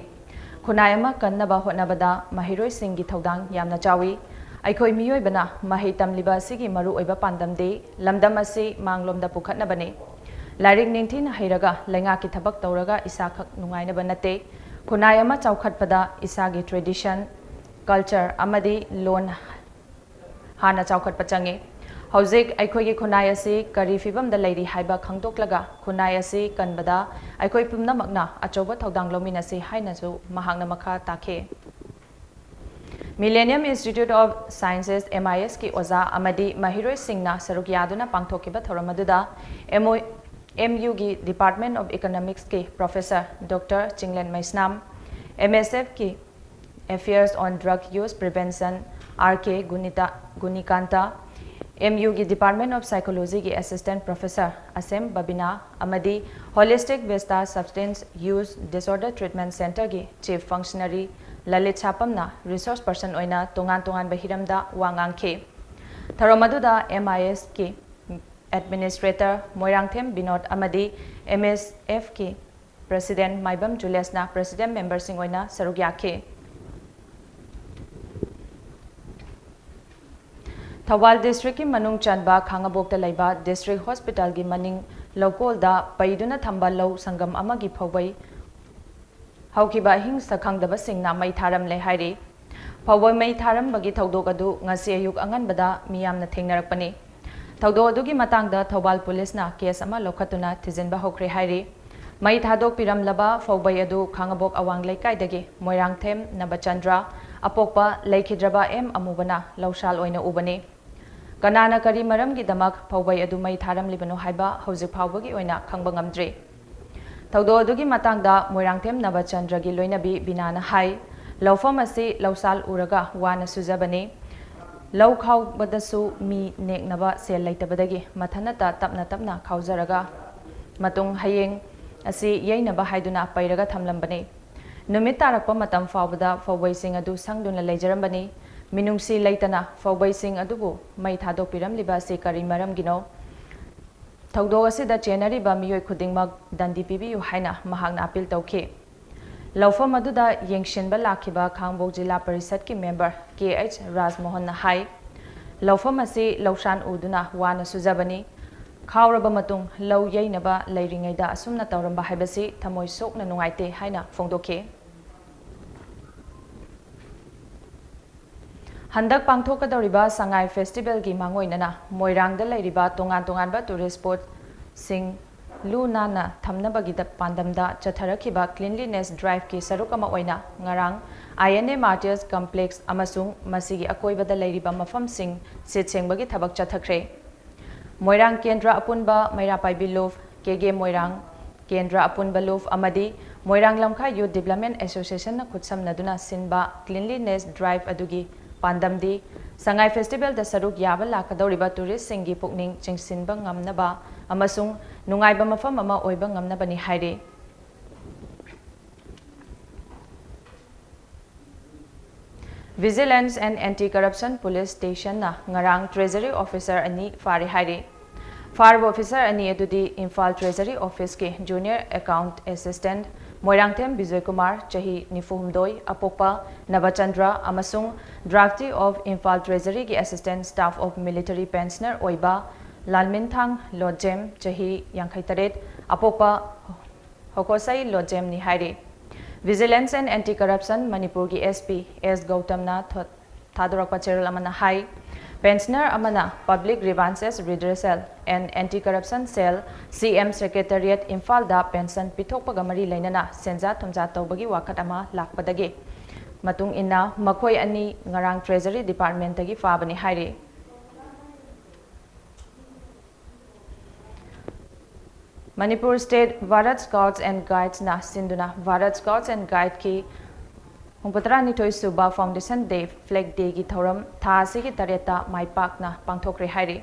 ꯈꯨꯟꯅꯥꯏ ꯑꯃ ꯀꯟꯅꯕ ꯍꯣꯠꯅꯕꯗ ꯃꯍꯩꯔꯣꯏꯁꯤꯡꯒꯤ ꯊꯧꯗꯥꯡ ꯌꯥꯝꯅ ꯆꯥꯎꯏ꯫ ꯑꯩꯈꯣꯏ ꯃꯤꯑꯣꯏꯕꯅ ꯃꯍꯩ ꯇꯝꯂꯤꯕ ꯑꯁꯤꯒꯤ ꯃꯔꯨꯑꯣꯏꯕ ꯄꯥꯟꯗꯝꯗꯤ ꯂꯝꯗꯝ ꯑꯁꯤ ꯃꯥꯡꯂꯣꯝꯗ ꯄꯨꯈꯠꯅꯕꯅꯤ꯫ ꯂꯥꯏꯔꯤꯛ ꯅꯤꯡꯊꯤꯅ ꯍꯩꯔꯒ ꯂꯩꯉꯥꯛꯀꯤ ꯊꯕꯛ ꯇꯧꯔꯒ ꯏꯁꯥꯈꯛ ꯅꯨꯡꯉꯥꯏꯅꯕ ꯅꯠꯇꯦ꯫ ꯈꯨꯟꯅꯥꯏ ꯑꯃ ꯆꯥꯎꯈꯠꯄꯗ ꯏꯁꯥꯒꯤ ꯇ꯭ꯔꯦꯗꯤꯁꯟ, ꯀꯜꯆꯔ ꯑꯃꯗꯤ ꯂꯣꯟ ꯍꯥꯟꯅ ꯆꯥꯎꯈꯠꯄ ꯆꯪꯏ꯫ ꯍꯧꯖꯤꯛ ꯑꯩꯈꯣꯏꯒꯤ ꯈꯨꯟꯅꯥꯏ ꯑꯁꯤ ꯀꯔꯤ ꯐꯤꯕꯝꯗ ꯂꯩꯔꯤ ꯍꯥꯏꯕ ꯈꯪꯗꯣꯛꯂꯒ ꯈꯨꯟꯅꯥꯏ ꯑꯁꯤ ꯀꯟꯕꯗ ꯑꯩꯈꯣꯏ ꯄꯨꯝꯅꯃꯛꯅ ꯑꯆꯧꯕ ꯊꯧꯗꯥꯡ ꯂꯧꯃꯤꯟꯅꯁꯤ ꯍꯥꯏꯅꯁꯨ ꯃꯍꯥꯛꯅ ꯃꯈꯥ ꯇꯥꯈꯤ꯫ Millennium Institute of Sciences, M I S, ꯀꯤ ꯑꯣꯖꯥ ꯑꯃꯗꯤ ꯃꯍꯩꯔꯣꯏꯁꯤꯡꯅ ꯁꯔꯨꯛ ꯌꯥꯗꯨꯅ ꯄꯥꯡꯊꯣꯛꯈꯤꯕ ꯊꯧꯔꯝ ꯑꯗꯨꯗ M O, M U ꯒꯤ Department of Economics ꯀꯤ Professor Doctor ꯆꯤꯡꯂꯦꯟ ꯃꯩꯁꯅꯥꯝ, M S F ꯀꯤ Affairs on Drug Use Prevention, R K ꯒꯨꯅꯤꯇꯥ, ꯒꯨꯅꯤꯀꯥꯟꯇ, M U ꯒꯤ Department of Psychology ꯒꯤ Assistant Professor ꯑꯁꯦꯝ ꯕꯕꯤꯅꯥ ꯑꯃꯗꯤ Holistic Vista Substance Use Disorder Treatment Center ꯒꯤ Chief Functionary Lalit ꯁꯥꯄꯝꯅ resource person ꯑꯣꯏꯅ ꯇꯣꯉꯥꯟ ꯇꯣꯉꯥꯟꯕ ꯍꯤꯔꯝꯗ ꯋꯥ ꯉꯥꯡꯈꯤ꯫ ꯊꯧꯔꯝ ꯑꯗꯨꯗ M I S ꯀꯤ Administrator ꯃꯣꯏꯔꯥꯡꯊꯦꯝ ꯕꯤꯅꯣꯗ ꯑꯃꯗꯤ M S F ꯀꯤ President ꯃꯥꯏꯕꯝ ꯖꯨꯂꯦꯁꯅ President memberꯁꯤꯡ ꯑꯣꯏꯅ ꯁꯔꯨꯛ ꯌꯥꯈꯤ꯫ ꯊꯧꯕꯥꯜ district ꯀꯤ ꯃꯅꯨꯡ ꯆꯟꯕ ꯈꯥꯉꯕꯣꯛꯇ ꯂꯩꯕ District Hospital ꯒꯤ ꯃꯅꯤꯡ ꯂꯧꯀꯣꯜꯗ ꯄꯩꯗꯨꯅ ꯊꯝꯕ ꯂꯧ ꯁꯪꯒꯝ ꯑꯃꯒꯤ ꯐꯧꯕꯩ ꯍꯧꯈꯤꯕ ꯑꯍꯤꯡ ꯁꯛꯈꯪꯗꯕꯁꯤꯡꯅ ꯃꯩ ꯊꯥꯔꯝꯂꯦ ꯍꯥꯏꯔꯤ꯫ ꯐꯧꯕꯩ ꯃꯩ ꯊꯥꯔꯝꯕꯒꯤ ꯊꯧꯗꯣꯛ ꯑꯗꯨ ꯉꯁꯤ ꯑꯌꯨꯛ ꯑꯉꯟꯕꯗ ꯃꯤꯌꯥꯝꯅ ꯊꯦꯡꯅꯔꯛꯄꯅꯤ꯫ ꯊꯧꯗꯣꯛ ꯑꯗꯨꯒꯤ ꯃꯇꯥꯡꯗ ꯊꯧꯕꯥꯜ ꯄꯨꯂꯤꯁꯅ case ꯑꯃ ꯂꯧꯈꯠꯇꯨꯅ ꯊꯤꯖꯤꯟꯕ ꯍꯧꯈ꯭ꯔꯦ ꯍꯥꯏꯔꯤ꯫ ꯃꯩ ꯊꯥꯗꯣꯛꯄꯤꯔꯝꯂꯕ ꯐꯧꯕꯩ ꯑꯗꯨ ꯈꯥꯉꯕꯣꯛ ꯑꯋꯥꯡ ꯂꯩꯀꯥꯏꯗꯒꯤ ꯃꯣꯏꯔꯥꯡꯊꯦꯝ ꯅꯕꯆꯟꯗ꯭ꯔ, ꯑꯄꯣꯛꯄ ꯂꯩꯈꯤꯗ꯭ꯔꯕ ꯑꯦꯝ ꯑꯃꯨꯕꯅ ꯂꯧꯁꯥꯜ ꯑꯣꯏꯅ ꯎꯕꯅꯤ꯫ ꯀꯅꯥꯅ ꯀꯔꯤ ꯃꯔꯝꯒꯤꯗꯃꯛ ꯐꯧꯕꯩ ꯑꯗꯨ ꯃꯩ ꯊꯥꯔꯝꯂꯤꯕꯅꯣ ꯍꯥꯏꯕ ꯍꯧꯖꯤꯛ ꯐꯥꯎꯕꯒꯤ ꯑꯣꯏꯅ ꯈꯪꯕ ꯉꯝꯗ꯭ꯔꯤ꯫ ꯊꯧꯗꯣꯛ ꯑꯗꯨꯒꯤ ꯃꯇꯥꯡꯗ ꯃꯣꯏꯔꯥꯡꯊꯦꯝ ꯅꯕꯆꯟꯗ꯭ꯔꯒꯤ ꯂꯣꯏꯅꯕꯤ ꯕꯤꯅꯥꯅ ꯍꯥꯏ, ꯂꯧꯐꯝ ꯑꯁꯤ ꯂꯧꯁꯥꯜ ꯎꯔꯒ ꯋꯥꯅ ꯁꯨꯖꯕꯅꯤ꯫ ꯂꯧ ꯈꯥꯎꯕꯗꯁꯨ ꯃꯤ ꯅꯦꯛꯅꯕ ꯁꯦꯜ ꯂꯩꯇꯕꯗꯒꯤ ꯃꯊꯟꯇ ꯇꯞꯅ ꯇꯞꯅ ꯈꯥꯎꯖꯔꯒ ꯃꯇꯨꯡ ꯍꯌꯦꯡ ꯑꯁꯤ ꯌꯩꯅꯕ ꯍꯥꯏꯗꯨꯅ ꯄꯩꯔꯒ ꯊꯝꯂꯝꯕꯅꯤ꯫ ꯅꯨꯃꯤꯠ ꯇꯥꯔꯛꯄ ꯃꯇꯝ ꯐꯥꯎꯕꯗ ꯐꯧꯕꯩꯁꯤꯡ ꯑꯗꯨ ꯁꯪꯗꯨꯅ ꯂꯩꯖꯔꯝꯕꯅꯤ꯫ ꯃꯤꯅꯨꯡꯁꯤ ꯂꯩꯇꯅ ꯐꯧꯕꯩꯁꯤꯡ ꯑꯗꯨꯕꯨ ꯃꯩ ꯊꯥꯗꯣꯛꯄꯤꯔꯝꯂꯤꯕ ꯑꯁꯤ ꯀꯔꯤ ꯃꯔꯝꯒꯤꯅꯣ? ꯊꯧꯗꯣꯛ ꯑꯁꯤꯗ ꯆꯦꯟꯅꯔꯤꯕ ꯃꯤꯑꯣꯏ ꯈꯨꯗꯤꯡꯃꯛ ꯗꯟꯗꯤ ꯄꯤꯕꯤꯌꯨ ꯍꯥꯏꯅ ꯃꯍꯥꯛꯅ ꯑꯄꯤꯜ ꯇꯧꯈꯤ꯫ ꯂꯧꯐꯝ ꯑꯗꯨꯗ ꯌꯦꯡꯁꯤꯟꯕ ꯂꯥꯛꯈꯤꯕ ꯈꯥꯡꯕꯣꯛ ꯖꯤꯂꯥ ꯄꯔꯤꯁꯠꯀꯤ ꯃꯦꯝꯕꯔ ꯀꯦ ꯑꯩꯆ ꯔꯥꯖꯃꯣꯍꯟꯅ ꯍꯥꯏ, ꯂꯧꯐꯝ ꯑꯁꯤ ꯂꯧꯁꯥꯟ ꯎꯗꯨꯅ ꯋꯥꯅ ꯁꯨꯖꯕꯅꯤ꯫ ꯈꯥꯎꯔꯕ ꯃꯇꯨꯡ ꯂꯧ ꯌꯩꯅꯕ ꯂꯩꯔꯤꯉꯩꯗ ꯑꯁꯨꯝꯅ ꯇꯧꯔꯝꯕ ꯍꯥꯏꯕꯁꯤ ꯊꯃꯣꯏ ꯁꯣꯛꯅ ꯅꯨꯡꯉꯥꯏꯇꯦ ꯍꯥꯏꯅ ꯐꯣꯡꯗꯣꯛꯈꯤ꯫ ꯍꯟꯗꯛ ꯄꯥꯡꯊꯣꯛꯀꯗꯧꯔꯤꯕ ꯁꯉꯥꯏ ꯐꯦꯁꯇꯤꯚꯦꯜꯒꯤ ꯃꯥꯡꯑꯣꯏꯅꯅ ꯃꯣꯏꯔꯥꯡꯗ ꯂꯩꯔꯤꯕ ꯇꯣꯉꯥꯟ ꯇꯣꯉꯥꯟꯕ ꯇꯨꯔꯤꯁ ꯁ꯭ꯄꯣꯠꯁꯤꯡ ꯂꯨ ꯅꯥꯟꯅ ꯊꯝꯅꯕꯒꯤ ꯄꯥꯟꯗꯝꯗ ꯆꯠꯊꯔꯛꯈꯤꯕ ꯀ꯭ꯂꯤꯟꯂꯤꯅꯦꯁ ꯗ꯭ꯔꯥꯏꯚꯀꯤ ꯁꯔꯨꯛ ꯑꯃ ꯑꯣꯏꯅ ꯉꯔꯥꯡ ꯑꯥꯏ ꯑꯦꯟ ꯑꯦ ꯃꯥꯔꯇꯤꯌꯔꯁ ꯀꯝꯄ꯭ꯂꯦꯛꯁ ꯑꯃꯁꯨꯡ ꯃꯁꯤꯒꯤ ꯑꯀꯣꯏꯕꯗ ꯂꯩꯔꯤꯕ ꯃꯐꯝꯁꯤꯡ ꯁꯤꯠ ꯁꯦꯡꯕꯒꯤ ꯊꯕꯛ ꯆꯠꯊꯈ꯭ꯔꯦ꯫ ꯃꯣꯏꯔꯥꯡ ꯀꯦꯟꯗ꯭ꯔ ꯑꯄꯨꯟꯕ ꯃꯩꯔꯥ ꯄꯥꯏꯕꯤ ꯂꯨꯞ, ꯀꯦ ꯒꯦ ꯃꯣꯏꯔꯥꯡ ꯀꯦꯟꯗ꯭ꯔ ꯑꯄꯨꯟꯕ ꯂꯨꯞ ꯑꯃꯗꯤ ꯃꯣꯏꯔꯥꯡ ꯂꯝꯈꯥꯏ ꯌꯨꯠ ꯗꯤꯕ꯭ꯂꯞꯃꯦꯟ ꯑꯦꯁꯣꯁꯤꯌꯦꯁꯟꯅ ꯈꯨꯠꯁꯝꯅꯗꯨꯅ ꯁꯤꯟꯕ ꯀ꯭ꯂꯤꯟꯂꯤꯅꯦꯁ ꯗ꯭ꯔꯥꯏꯚ ꯑꯗꯨꯒꯤ ꯄꯥꯟꯗꯝꯗꯤ ꯁꯉꯥꯏ ꯐꯦꯁꯇꯤꯚꯦꯜꯗ ꯁꯔꯨꯛ ꯌꯥꯕ ꯂꯥꯛꯀꯗꯧꯔꯤꯕ ꯇꯨꯔꯤꯁꯁꯤꯡꯒꯤ ꯄꯨꯛꯅꯤꯡ ꯆꯤꯡꯁꯤꯟꯕ ꯉꯝꯅꯕ ꯑꯃꯁꯨꯡ ꯅꯨꯡꯉꯥꯏꯕ ꯃꯐꯝ ꯑꯃ ꯑꯣꯏꯕ ꯉꯝꯅꯕꯅꯤ ꯍꯥꯏꯔꯤ꯫ Vigilance and Anti Corruption Police Stationꯅ ꯉꯔꯥꯡ Treasury Officer ꯑꯅꯤ ꯐꯥꯔꯦ ꯍꯥꯏꯔꯤ꯫ ꯐꯥꯔꯕ officer ꯑꯅꯤ ꯑꯗꯨꯗꯤ Imphal Treasury Officeꯀꯤ Junior Account Assistant Moirangthem Bijoy Kumar, ꯆꯍꯤ ꯅꯤꯐꯨ ꯍꯨꯝꯗꯣꯏ, ꯑꯄꯣꯛꯄ ꯅꯕꯆꯟꯗ꯭ꯔ, ꯑꯃꯁꯨꯡ Drafty of Imphal Treasuryꯒꯤ Assistant Staff of Military Pensioner ꯑꯣꯏꯕ ꯂꯥꯜꯃꯤꯟꯊꯥꯡ ꯂꯣꯠꯖꯦꯝ, ꯆꯍꯤ ꯌꯥꯡꯈꯩ ꯇꯔꯦꯠ, ꯑꯄꯣꯛꯄ ꯍꯣꯀꯣꯁꯩ ꯂꯣꯠꯖꯦꯝꯅꯤ ꯍꯥꯏꯔꯤ꯫ Vigilance and Anti Corruption ꯃꯅꯤꯄꯨꯔꯒꯤ S P S ꯒꯧꯇꯝꯅ ꯊꯣ-, ꯊꯥꯗꯣꯔꯛꯄ ꯆꯦꯔꯣꯜ ꯑꯃꯅ ꯍꯥꯏ, Pensioner ꯑꯃꯅ Public Grievances Redressal and Anti Corruption Cell, C M Secretariat, ꯏꯝꯐꯥꯜꯗ pension ꯄꯤꯊꯣꯛꯄꯒ ꯃꯔꯤ ꯂꯩꯅꯅ ꯁꯦꯟꯖꯥ ꯊꯨꯝꯖꯥ ꯇꯧꯕꯒꯤ ꯋꯥꯀꯠ ꯑꯃ ꯂꯥꯛꯄꯗꯒꯤ ꯃꯇꯨꯡ ꯏꯟꯅ ꯃꯈꯣꯏ ꯑꯅꯤ ꯉꯔꯥꯡ Treasury Departmentꯇꯒꯤ ꯐꯥꯕꯅꯤ ꯍꯥꯏꯔꯤ꯫ Manipur State Bharat Scouts and Guidesꯅ ꯁꯤꯟꯗꯨꯅ Bharat Scouts and Guideꯀꯤ ꯍꯨꯝꯐꯨꯇꯔꯥꯅꯤꯊꯣꯏ ꯁꯨꯕ Foundation Day Flag Dayꯒꯤ ꯊꯧꯔꯝ ꯊꯥ ꯑꯁꯤꯒꯤ ꯇꯔꯦꯠꯇ ꯃꯥꯏ ꯄꯥꯛꯅ ꯄꯥꯡꯊꯣꯛꯈ꯭ꯔꯦ ꯍꯥꯏꯔꯤ꯫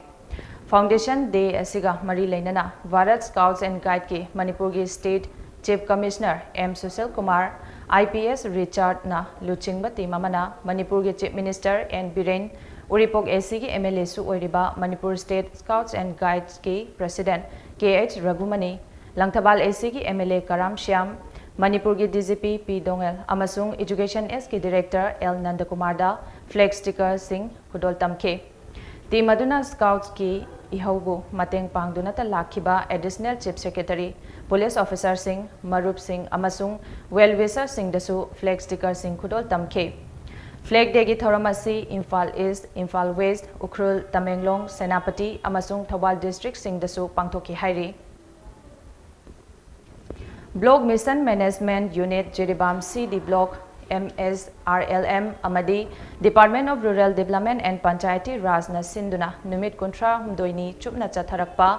Foundation Day ꯑꯁꯤꯒ ꯃꯔꯤ ꯂꯩꯅꯅ Bharat Scouts and Guideꯀꯤ ꯃꯅꯤꯄꯨꯔꯒꯤ State Chief Commissioner M Sushil Kumar, I P S Richardꯅ ꯂꯨꯆꯤꯡꯕ team ꯑꯃꯅ ꯃꯅꯤꯄꯨꯔꯒꯤ Chief Minister N ꯕꯤꯔꯦꯟ, ꯎꯔꯤꯄꯣꯛ ACꯒꯤ MLAꯁꯨ ꯑꯣꯏꯔꯤꯕ Manipur State Scouts and Guidesꯀꯤ President K H Raghumani, Langthabal ACꯒꯤ MLA ꯀꯔꯥꯝ ꯁ꯭ꯌꯥꯝ, ꯃꯅꯤꯄꯨꯔꯒꯤ DGP P ꯗꯣꯉꯦꯜ ꯑꯃꯁꯨꯡ Education Sꯀꯤ Director L ꯅꯟꯗꯀꯨꯃꯥꯔꯗ flag stickerꯁꯤꯡ ꯈꯨꯗꯣꯜ ꯇꯝꯈꯤ꯫ Team ꯑꯗꯨꯅ Scoutsꯀꯤ ꯏꯍꯧꯕꯨ ꯃꯇꯦꯡ ꯄꯥꯡꯗꯨꯅꯇ ꯂꯥꯛꯈꯤꯕ Additional Chief Secretary, police officerꯁꯤꯡ, ꯃꯔꯨꯞꯁꯤꯡ ꯑꯃꯁꯨꯡ well wisherꯁꯤꯡꯗꯁꯨ flag stickerꯁꯤꯡ ꯈꯨꯗꯣꯜ ꯇꯝꯈꯤ꯫ Flag Dayꯒꯤ ꯊꯧꯔꯝ ꯑꯁꯤ ꯏꯝꯐꯥꯜ East, ꯏꯝꯐꯥꯜ West, ꯎꯈ꯭ꯔꯨꯜ, ꯇꯃꯦꯡꯂꯣꯡ, ꯁꯦꯅꯥꯄꯇꯤ ꯑꯃꯁꯨꯡ ꯊꯧꯕꯥꯜ districtꯁꯤꯡꯗꯁꯨ ꯄꯥꯡꯊꯣꯛꯈꯤ ꯍꯥꯏꯔꯤ꯫ Block Mission Management Unit, Jiribam C D Block, M S R L M ꯑꯃꯗꯤ Department of Rural Development and Panchayati Rajꯅ ꯁꯤꯟꯗꯨꯅ ꯅꯨꯃꯤꯠ ꯀꯨꯟꯊ꯭ꯔꯥ ꯍꯨꯝꯗꯣꯏꯅꯤ ꯆꯨꯞꯅ ꯆꯠꯊꯔꯛꯄ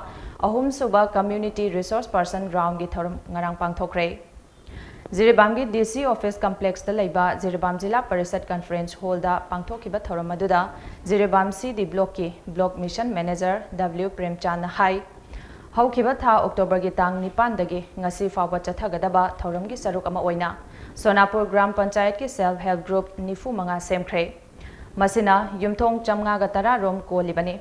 ꯑꯍꯨꯝꯁꯨꯕ Community Resource Person Roundꯒꯤ ꯊꯧꯔꯝ ꯉꯔꯥꯡ ꯄꯥꯡꯊꯣꯛꯈ꯭ꯔꯦ꯫ ꯖꯤꯔꯤꯕꯥꯝꯒꯤ DC Office Complexꯇ ꯂꯩꯕ ꯖꯤꯔꯤꯕꯥꯝ ꯖꯤꯂꯥ ꯄꯔꯤꯁꯠ Conference Hallꯗ ꯄꯥꯡꯊꯣꯛꯈꯤꯕ ꯊꯧꯔꯝ ꯑꯗꯨꯗ Jiribam C D Blockꯀꯤ Block Mission Manager W ꯄ꯭ꯔꯦꯝꯆꯥꯟꯅ ꯍꯥꯏ, ꯍꯧꯈꯤꯕ ꯊꯥ Octoberꯒꯤ ꯇꯥꯡ ꯅꯤꯄꯥꯟꯗꯒꯤ ꯉꯁꯤ ꯐꯥꯎꯕ ꯆꯠꯊꯒꯗꯕ ꯊꯧꯔꯝꯒꯤ ꯁꯔꯨꯛ ꯑꯃ ꯑꯣꯏꯅ ꯁꯣꯅꯥꯄꯨꯔ ꯒ꯭ꯔꯥꯝ ꯄꯟꯆꯥꯌꯠꯀꯤ Self Help Group ꯅꯤꯐꯨ ꯃꯉꯥ ꯁꯦꯝꯈ꯭ꯔꯦ꯫ ꯃꯁꯤꯅ ꯌꯨꯝꯊꯣꯡ ꯆꯥꯝꯃꯉꯥꯒ ꯇꯔꯥ ꯔꯣꯝ ꯀꯣꯜꯂꯤꯕꯅꯤ꯫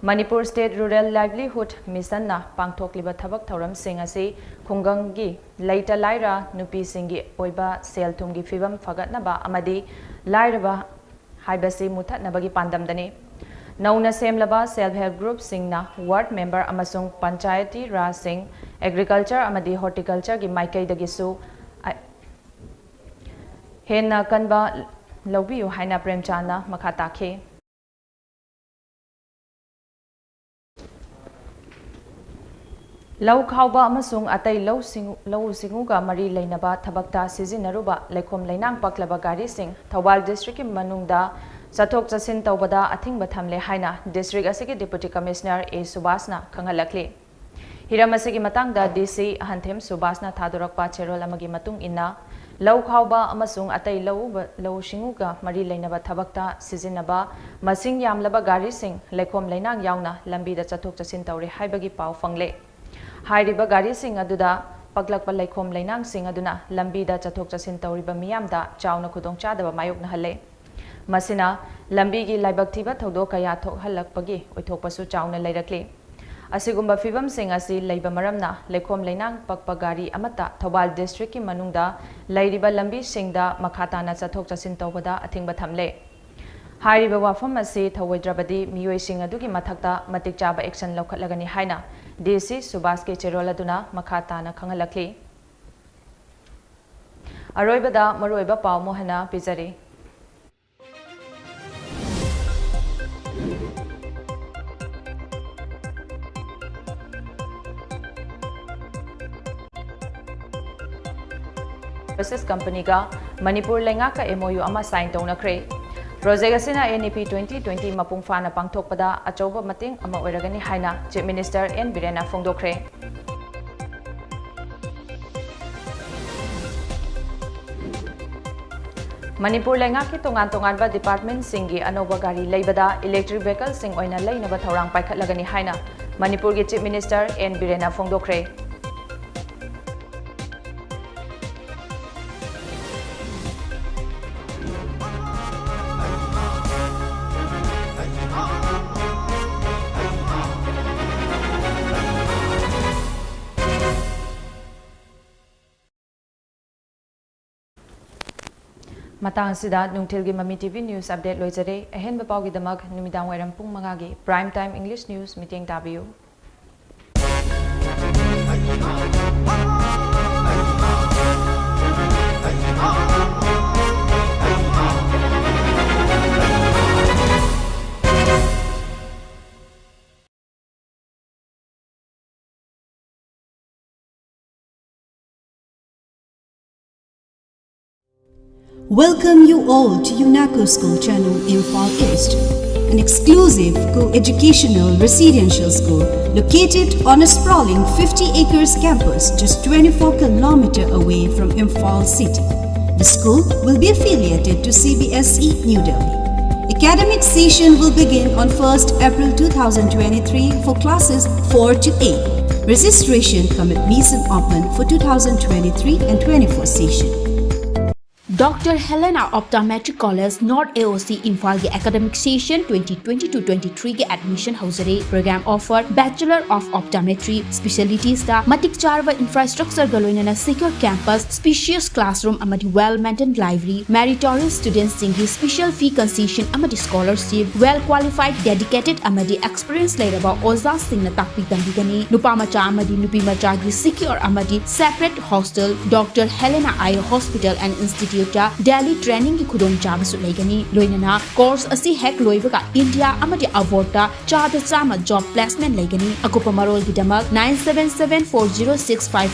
ꯃꯅꯤꯄꯨꯔ State Rural Livelihood Missionꯅ ꯄꯥꯡꯊꯣꯛꯂꯤꯕ ꯊꯕꯛ ꯊꯧꯔꯝꯁꯤꯡ ꯑꯁꯤ ꯈꯨꯡꯒꯪꯒꯤ ꯂꯩꯇ ꯂꯥꯏꯔ ꯅꯨꯄꯤꯁꯤꯡꯒꯤ ꯑꯣꯏꯕ ꯁꯦꯜ ꯊꯨꯝꯒꯤ ꯐꯤꯕꯝ ꯐꯒꯠꯅꯕ ꯑꯃꯗꯤ ꯂꯥꯏꯔꯕ ꯍꯥꯏꯕꯁꯤ ꯃꯨꯊꯠꯅꯕꯒꯤ ꯄꯥꯟꯗꯝꯗꯅꯤ꯫ ꯅꯧꯅ ꯁꯦꯝꯂꯕ Self Help Groupꯁꯤꯡꯅ ward member ꯑꯃꯁꯨꯡ ꯄꯟꯆꯥꯌꯇꯤ ꯔꯥꯖꯁꯤꯡ, agriculture ꯑꯃꯗꯤ horticultureꯒꯤ ꯃꯥꯏꯀꯩꯗꯒꯤꯁꯨ ꯑ-, ꯍꯦꯟꯅ ꯀꯟꯕ ꯂꯧꯕꯤꯌꯨ ꯍꯥꯏꯅ ꯄ꯭ꯔꯦꯝꯆꯥꯟꯅ ꯃꯈꯥ ꯇꯥꯈꯤ꯫ ꯂꯧ ꯈꯥꯎꯕ ꯑꯃꯁꯨꯡ ꯑꯇꯩ ꯂꯧ ꯁꯤꯡꯎ-, ꯂꯧꯎ ꯁꯤꯡꯎꯒ ꯃꯔꯤ ꯂꯩꯅꯕ ꯊꯕꯛꯇ ꯁꯤꯖꯤꯟꯅꯔꯨꯕ ꯂꯩꯈꯣꯝ ꯂꯩꯅꯥꯡ ꯄꯛꯂꯕ ꯒꯥꯔꯤꯁꯤꯡ ꯊꯧꯕꯥꯜ districtꯀꯤ ꯃꯅꯨꯡꯗ ꯆꯠꯊꯣꯛ ꯆꯠꯁꯤꯟ ꯇꯧꯕꯗ ꯑꯊꯤꯡꯕ ꯊꯝꯂꯦ ꯍꯥꯏꯅ district ꯑꯁꯤꯒꯤ Deputy Commissioner A ꯁꯨꯕꯥꯁꯅ ꯈꯪꯍꯜꯂꯛꯂꯤ꯫ ꯍꯤꯔꯝ ꯑꯁꯤꯒꯤ ꯃꯇꯥꯡꯗ DC ꯑꯍꯟꯊꯦꯝ ꯁꯨꯕꯥꯁꯅ ꯊꯥꯗꯣꯔꯛꯄ ꯆꯦꯔꯣꯜ ꯑꯃꯒꯤ ꯃꯇꯨꯡ ꯏꯟꯅ, ꯂꯧ ꯈꯥꯎꯕ ꯑꯃꯁꯨꯡ ꯑꯇꯩ ꯂꯧ ꯎꯕ, ꯂꯧꯎ ꯁꯤꯡꯎꯒ ꯃꯔꯤ ꯂꯩꯅꯕ ꯊꯕꯛꯇ ꯁꯤꯖꯤꯟꯅꯕ ꯃꯁꯤꯡ ꯌꯥꯝꯂꯕ ꯒꯥꯔꯤꯁꯤꯡ ꯂꯩꯈꯣꯝ ꯂꯩꯅꯥꯡ ꯌꯥꯎꯅ ꯂꯝꯕꯤꯗ ꯆꯠꯊꯣꯛ ꯆꯠꯁꯤꯟ ꯇꯧꯔꯦ ꯍꯥꯏꯕꯒꯤ ꯄꯥꯎ ꯐꯪꯂꯦ꯫ ꯍꯥꯏꯔꯤꯕ ꯒꯥꯔꯤꯁꯤꯡ ꯑꯗꯨꯗ ꯄꯛꯂꯛꯄ ꯂꯩꯈꯣꯝ ꯂꯩꯅꯥꯡꯁꯤꯡ ꯑꯗꯨꯅ ꯂꯝꯕꯤꯗ ꯆꯠꯊꯣꯛ ꯆꯠꯁꯤꯟ ꯇꯧꯔꯤꯕ ꯃꯤꯌꯥꯝꯗ ꯆꯥꯎꯅ ꯈꯨꯗꯣꯡꯆꯥꯗꯕ ꯃꯥꯌꯣꯛꯅꯍꯜꯂꯦ꯫ ꯃꯁꯤꯅ ꯂꯝꯕꯤꯒꯤ ꯂꯥꯏꯕꯛ ꯊꯤꯕ ꯊꯧꯗꯣꯛ ꯀꯌꯥ ꯊꯣꯛꯍꯜꯂꯛꯄꯒꯤ ꯑꯣꯏꯊꯣꯛꯄꯁꯨ ꯆꯥꯎꯅ ꯂꯩꯔꯛꯂꯤ꯫ ꯑꯁꯤꯒꯨꯝꯕ ꯐꯤꯕꯝꯁꯤꯡ ꯑꯁꯤ ꯂꯩꯕ ꯃꯔꯝꯅ ꯂꯩꯈꯣꯝ ꯂꯩꯅꯥꯡ ꯄꯛꯄ ꯒꯥꯔꯤ ꯑꯃꯠꯇ ꯊꯧꯕꯥꯜ ꯗꯤꯁꯇ꯭ꯔꯤꯛꯀꯤ ꯃꯅꯨꯡꯗ ꯂꯩꯔꯤꯕ ꯂꯝꯕꯤꯁꯤꯡꯗ ꯃꯈꯥ ꯇꯥꯅ ꯆꯠꯊꯣꯛ ꯆꯠꯁꯤꯟ ꯇꯧꯕꯗ ꯑꯊꯤꯡꯕ ꯊꯝꯂꯦ꯫ ꯍꯥꯏꯔꯤꯕ ꯋꯥꯐꯝ ꯑꯁꯤ ꯊꯧꯑꯣꯏꯗ꯭ꯔꯕꯗꯤ ꯃꯤꯑꯣꯏꯁꯤꯡ ꯑꯗꯨꯒꯤ ꯃꯊꯛꯇ ꯃꯇꯤꯛ ꯆꯥꯕ action ꯂꯧꯈꯠꯂꯒꯅꯤ ꯍꯥꯏꯅ D C ꯁꯨꯕꯥꯁ ꯀꯦ ꯆꯦꯔꯣꯜ ꯑꯗꯨꯅ ꯃꯈꯥ ꯇꯥꯅ ꯈꯪꯍꯜꯂꯛꯂꯤ꯫ ꯑꯔꯣꯏꯕꯗ ꯃꯔꯨꯑꯣꯏꯕ ꯄꯥꯎ ꯑꯃꯨꯛ ꯍꯟꯅ ꯄꯤꯖꯔꯤ꯫ Services Company ꯒ ꯃꯅꯤꯄꯨꯔ ꯂꯩꯉꯥꯛꯀ M O U ꯑꯃ sign ꯇꯧꯅꯈ꯭ꯔꯦ꯫ Project ꯑꯁꯤꯅ N E P twenty twenty ꯃꯄꯨꯡ ꯐꯥꯅ ꯄꯥꯡꯊꯣꯛꯄꯗ ꯑꯆꯧꯕ ꯃꯇꯦꯡ ꯑꯃ ꯑꯣꯏꯔꯒꯅꯤ ꯍꯥꯏꯅ Chief Minister N ꯕꯤꯔꯦꯟꯅ ꯐꯣꯡꯗꯣꯛꯈ꯭ꯔꯦ꯫ ꯃꯅꯤꯄꯨꯔ ꯂꯩꯉꯥꯛꯀꯤ ꯇꯣꯉꯥꯟ ꯇꯣꯉꯥꯟꯕ department ꯁꯤꯡꯒꯤ ꯑꯅꯧꯕ ꯒꯥꯔꯤ ꯂꯩꯕꯗ electric vehicle ꯁꯤꯡ ꯑꯣꯏꯅ ꯂꯩꯅꯕ ꯊꯧꯔꯥꯡ ꯄꯥꯏꯈꯠꯂꯒꯅꯤ ꯍꯥꯏꯅ ꯃꯅꯤꯄꯨꯔꯒꯤ Chief Minister N ꯕꯤꯔꯦꯟꯅ ꯐꯣꯡꯗꯣꯛꯈ꯭ꯔꯦ꯫ ꯃꯇꯥꯡ ꯑꯁꯤꯗ ꯅꯨꯡꯊꯤꯜꯒꯤ ꯃꯃꯤ T V news update ꯂꯣꯏꯖꯔꯦ꯫ ꯑꯍꯦꯟꯕ ꯄꯥꯎꯒꯤꯗꯃꯛ ꯅꯨꯃꯤꯗꯥꯡ ꯋꯥꯏꯔꯝ ꯄꯨꯡ ꯃꯉꯥꯒꯤ Prime Time English News ꯃꯤꯠꯌꯦꯡ ꯇꯥꯕꯤꯌꯨ꯫ Welcome you all to UNACO School Channel, Imphal East, an exclusive co-educational residential school located on a sprawling fifty acres campus just twenty-four kilometer away from Imphal city. The school will be affiliated to C B S E New Delhi. Academic session will begin on first April two thousand twenty-three for classes four to eight. Registration cum admission open for two thousand twenty-three and twenty-four session. Doctor Helena Optometric College, North A O C, Imphal ꯒꯤ academic session twenty twenty-two twenty-three ꯒꯤ admission ꯍꯧꯖꯔꯦ꯫ Program offer: Bachelor of Optometry, specialties ꯇ ꯃꯇꯤꯛ ꯆꯥꯔꯕ infrastructure ꯒ ꯂꯣꯏꯅꯅ secure campus, spacious classroom ꯑꯃꯗꯤ well maintained library, meritorious students ꯁꯤꯡꯒꯤ special fee concession ꯑꯃꯗꯤ scholarship, well qualified, dedicated ꯑꯃꯗꯤ experience ꯂꯩꯔꯕ ꯑꯣꯖꯥꯁꯤꯡꯅ ꯇꯥꯛꯄꯤ ꯇꯝꯕꯤꯒꯅꯤ꯫ ꯅꯨꯄꯥ ꯃꯆꯥ ꯑꯃꯗꯤ ꯅꯨꯄꯤ ꯃꯆꯥꯒꯤ secure ꯑꯃꯗꯤ separate hostel, Doctor Helena Eye Hospital and Institute ꯇ daily training ꯒꯤ ꯈꯨꯗꯣꯡꯆꯥꯕꯁꯨ ꯂꯩꯒꯅꯤ꯫ ꯂꯣꯏꯅꯅ course ꯑꯁꯤ ꯍꯦꯛ ꯂꯣꯏꯕꯒ India ꯑꯃꯗꯤ abroad ꯇ ꯆꯥꯗ ꯆꯥꯝꯃ job placement ꯂꯩꯒꯅꯤ꯫ ꯑꯀꯨꯞꯄ ꯃꯔꯣꯜꯒꯤꯗꯃꯛ nine seven seven four zero six five